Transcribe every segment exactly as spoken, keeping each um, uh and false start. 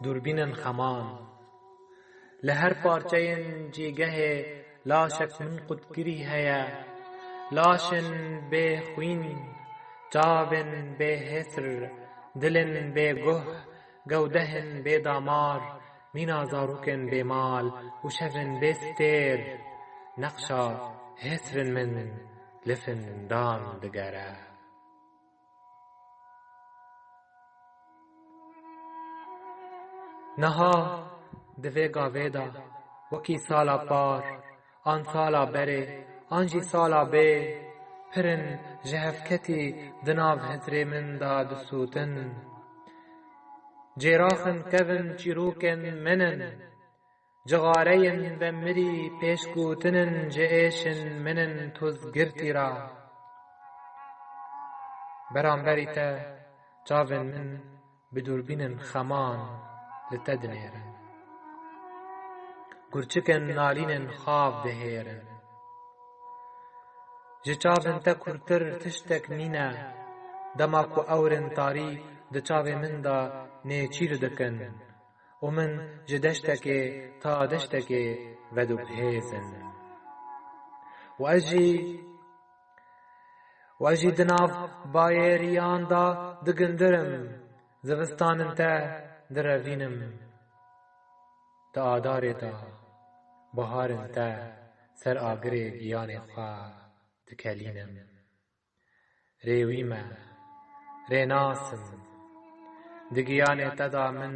Dûrbînên xeman. Li her parçeyên cîgehê laşek min qutkirî heye. Laşên bê xwîn, çavên bê hêsir, dilên bê guh, gewdehên bê damar, mîna zarokên bê mal û şevên bê stêr, nexşa hêsirên min li findan digere. Niha di vê gavê de, wekî sala par, an sala berê, an jî sala bê, pir in ji hevketî di nav hizrê min de disûtin. Cêraxin kevin çîrokên min in. Cixareyên vemirî pêşgotin in ji êşên min in tozgirtî re. Beramberî te çavên min bi dûrbînên xeman li te dinêrin. Gurçikên nalînên xav dihêrin. Ji çavên te kûrtir tiştek nîne, dema ku ewrên tarî di çavê min de nêçîr dikin û min ji deştekê ta deştekê vedûbhêz in. Û ez jî, û ez jî di nav bayêriyan de digindirim, zivistanên te direvînim. Di adarê de, baharên te ser agirê giyanê xwe dikelînim. Rêwî me, rênas im. Di giyanê te de min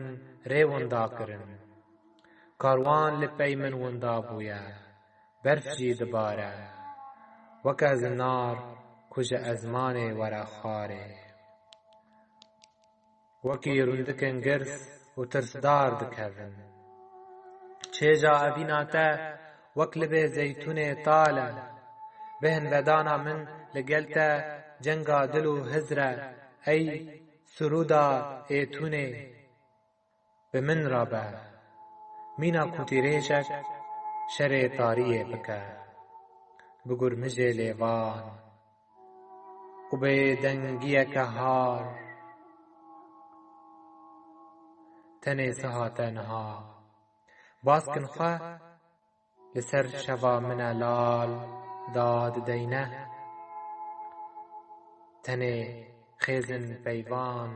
rê winda kirin. Karwan li pey min winda bûye. Berf jî dibare. Weke zinar ku ji ezmanê were xwarê. Wekî rûndikên girs û tirsdar dikevin. Çêja evîna te wek libê zeytûnê tal e. Bêhn vedana min li gel te cenga dil û hizr e, ey sirûda êtûnê. Bi min re be, mîna ku tîrêjek şerê tariyê bike. Bi gurmijê lêvan û bêdengiyeke har. Tenê siha te niha. Baskin xwe li ser şeva min e lal dadideyne. Tenê xêzin peyvan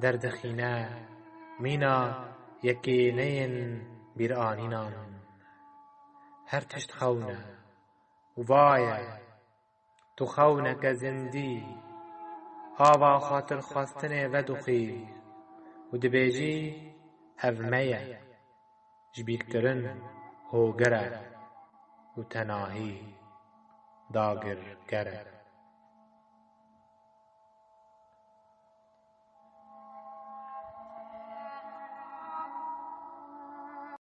derdixîne mîna yekê neyên bîranînan. Her tişt xewn e û va ye. Tu xewneke zindî, ava xatirxwestinê vedixwî û dibêjî, ev me ye. Ji bîrkirin hoger e û tenahî dagirker e.